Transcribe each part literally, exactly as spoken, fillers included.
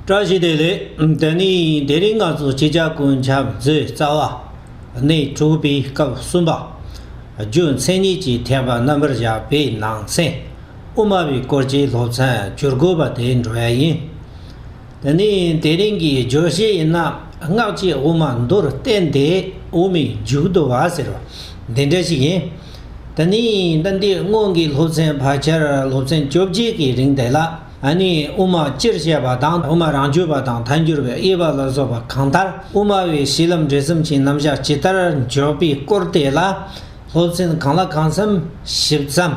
བཀྲ་ཤིས་བདེ་ལེགས། དེ་ནི་དེ་རིང་ང་ཚོ་སྤྱི་ཁྱབ་ཀུན་ཁྱབ་མཛོད་རྩ་བ་ནས་དྲུག་པའི་སྐབས་གསུམ་པ། རྒྱུ་མཚན་ཉིད་ཀྱི་ཐེག་པ་རྣམ་པར་བཞག་པའི་ནང་ཚན། དབུ་མ་པའི་སྐོར་གྱི་སློབ་ཚན་བཅུ་དགུ་པ་དེ་འགྲོ་ཡ་ཡིན། དེ་ནི་དེ་རིང་གི་བརྗོད་གཞི་ཡིན་ན། སྔགས་ཀྱི་དབུ་མ་མདོར་བསྟན་ཏེ་དབུ་མའི་མཇུག་བསྡུ་བ་ཟེར་བ་འདི་འདྲ་ཞིག་ཡིན། དེ་ནི་ད་འདི་སྔོན་གྱི་སློབ་ཚན་ཕལ་ཆེར་སློབ་ཚན་བཅོ་བརྒྱད་ཀྱི་རིང་དེ་ལ། ཨ་ནི་དབུ་མ་སྤྱིར་བཤད་པ་དང་། དབུ་མ་རང་རྒྱུད་པ་དང་ཐལ་འགྱུར་བའི་དབྱེ་བ་ལ་སོགས་པ་གང་ལྟར། དབུ་མ་པའི་གཞི་ལམ་འབྲས་གསུམ་གྱི་རྣམ་གཞག་ཇི་ལྟར་འཇོག་པའི་སྐོར་དེ་ལ། སློབ་ཚན་གང་ལ་གང་འཚམ་ཞིབ་ཙམ།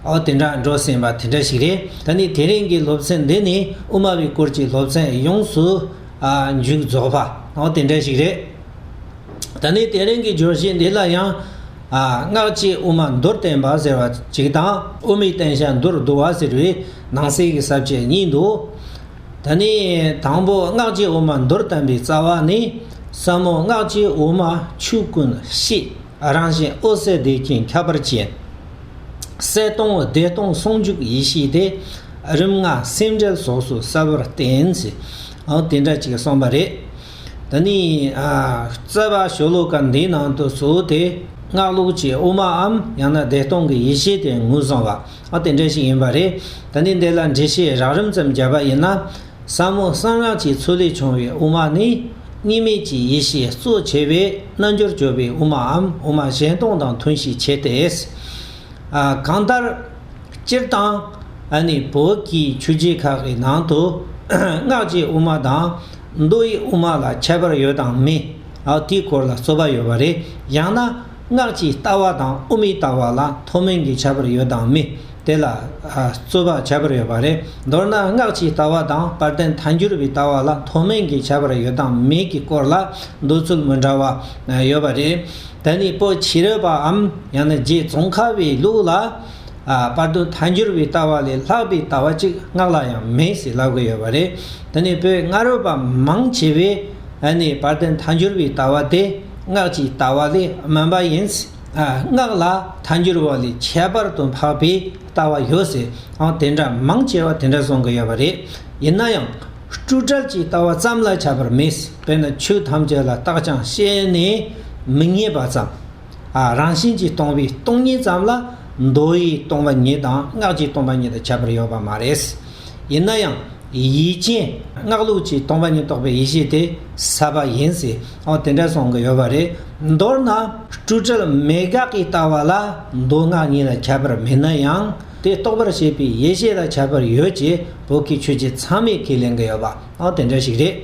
འོ་དེ་འདྲ་འགྲོ་ཟིན་པ་དེ་འདྲ་ཞིག་རེད། ད་ནི་དེ་རིང་གི་སློབ་ཚན་འདི་ནི་དབུ་མ་པའི་སྐོར་གྱི་སློབ་ཚན་ཡོངས་སུ་ཨ་མཇུག་རྫོགས་པ། འོ་དེ་འདྲ་ཞིག་རེད། ད་ནི་དེ་རིང་གི་བརྗོད་གཞི་འདི་ལ་ཡང་། ཨ་སྔགས་ཀྱི་དབུ་མ་མདོར་བསྟན་པ་ཟེར་བ་གཅིག་དང་། དབུ་མའི་བསྟན་བྱ་མདོར་བསྡུ་བ་ཟེར་བའི་ནང་གསེས་ཀྱི་ས་བཅད་གཉིས་འདུག་ད་ནི་དང་པོ་སྔགས་ཀྱི་དབུ་མ་མདོར་བསྟན་པའི་རྩ་བ་ནི། ཟབ་མོ་སྔགས་ཀྱི་དབུ་མ་ཆོས་ཀུན་ཤེས། རང་བཞིན་འོད་གསལ་བདེ་ཆེན་ཁྱད་པར་ཅན། གསལ་སྟོང་བདེ་སྟོང་ཟུང་འཇུག་ཡེ་ཤེས་ཏེ། རིམ་ལྔ་སེམས་འགྲེལ་སོགས་སུ་གསལ་བར་བསྟན་ཟེར། འོ་དེ་འདྲ་ཅིག་གསུངས་པ་རེད། ད་ནི་ཨ་རྩ་བ་ཤོ་ལོ་ཀ་འདིའི་ནང་དུ་གཙོ་བོ་དེ་སྔགས་ལུགས་ཀྱི་དབུ་མའམ་ཡང་ན་བདེ་སྟོང་གི་ཡེ་ཤེས་དེ་ངོས་བཟུང་བ། འོ་དེ་འདྲ་ཞིག་ཡིན་པ་རེད། ད་ནི་འདི་ལ་འགྲེལ་བཤད་རགས་རིམ་ཙམ་བརྒྱབ་པ་ཡིན་ན། ཟབ་མོ་གསང་སྔགས་ཀྱི་ཚུལ་ལས་བྱུང་བའི་དབུ་མ་ནི། གཉིས་མེད་ཀྱི་ཡེ་ཤེས་གཙོ་ཆེ་བའི་རྣལ་འབྱོར་སྤྱོད་པའི་དབུ་མའམ་དབུ་མ་གཞན་སྟོང་དང་མཐུན་ཞིང་འཆད་དེ། ཨ་གང་ལྟར་སྤྱིར་བཏང་ཨ་ནི་བོད་ཀྱི་ཆོས་བརྒྱུད་ཁག་གི་ནང་དུ་སྔགས་ཀྱི་དབུ་མ་དང་མདོ་ཡི་དབུ་མ་ལ་ཁྱད་པར་ཡོད་དང་མེད། ཨ་དེའི་སྐོར་ལ་རྩོད་པ་ཡོད་པ་རེད། ཡང་ན་སྔགས་ཀྱི་ལྟ་བ་དང་དབུ་མའི་ལྟ་བ་ལ་མཐོ་དམན་གྱི་ཁྱད་པར་ཡོད་དང་མེད། དེ་ལ་ཨ་རྩོད་པ་ཁྱད་པར་ཡོད་པ་རེད། མདོར་ན་སྔགས་ཀྱི་ལྟ་བ་དང་དཔལ་ལྡན་ཐལ་འགྱུར་བའི་ལྟ་བ་ལ་མཐོ་དམན་གྱི་ཁྱད་པར་ཡོད་དང་མེད་ཀྱི་སྐོར་ལ་འདོད་ཚུལ་མི་འདྲ་བ་ཡོད་པ་རེད། ད་ནི་བོད་ཕྱི་རབས་པའམ་ཡང་ན་རྗེ་ཙོང་ཁ་པའི་ལུགས་ལ། ཨ་དཔལ་ལྡན་ཐལ་འགྱུར་བའི་ལྟ་བ་ལས་ལྷག་པའི་ལྟ་བ་གཅིག་སྔགས་ལ་ཡང་མེད་ཟེར་ལབ་ཀྱི་ཡོད་པ་རེད། ད་ནི་བོད་སྔ་རབས་པ་མང་ཆེ་བས་ཨ་ནི་དཔལ་ལྡན་ཐལ་འགྱུར་བའི་ལྟ་བ་དེ་སྔགས་ཀྱི་ལྟ་བ་ལས་དམན་པ་ཡིན། ཨ་སྔགས་ལ་ཐལ་འགྱུར་བ་ལས་ཁྱད་པར་དུ་འཕགས་པའི་ལྟ་བ་ཡོད་ཟེར། ཨང་དེ་འདྲ་མང་ཆེ་བ་དེ་འདྲ་གསུང་གི་ཡོད་པ་རེད། ཡིན་ན་ཡང་སྤྲོས་བྲལ་གྱི་ལྟ་བ་ཙམ་ལ་ཁྱད་པར་མེད། དཔེར་ན་ཆོས་ཐམས་ཅད་ལ་རྟག་ཅིང་ཤེས་ནས་མི་རྙེད་པ་ཙམ། ཨ་རང་བཞིན་གྱིས་སྟོང་པའི་སྟོང་ཉིད་ཙམ་ལ་མདོ་ཡི་སྟོང་པ་ཉིད་དང་སྔགས་ཀྱི་སྟོང་པ་ཉིད་དུ་ཁྱད་པར་ཡོད་པ་མ་རེད། ཡིན་ན་ཡང་ཡེ་ཅན་སྔགས་ལུགས་ཀྱི་སྟོང་པ་ཉིད་རྟོགས་པའི་ཡེ་ཤེས་དེ་ཟབ་པ་ཡིན་ཟེར། ཨོ་དེ་འདྲ་གསུང་གི་ཡོད་པ་རེད། མདོར་ན་སྤྲོས་བྲལ་མེད་དགག་གི་ལྟ་བ་ལ་མདོ་སྔགས་གཉིས་ལ་ཁྱད་པར་མེད་ན་ཡང་། དེ་རྟོགས་པར་བྱེད་པའི་ཡེ་ཤེས་ལ་ཁྱད་པར་ཡོད་ཅེས་བོད་ཀྱི་ཆོས་བརྒྱུད་ཚང་མས་ཁས་ལེན་གྱི་ཡོད་པ། ཨོ་དེ་འདྲ་ཞིག་རེད།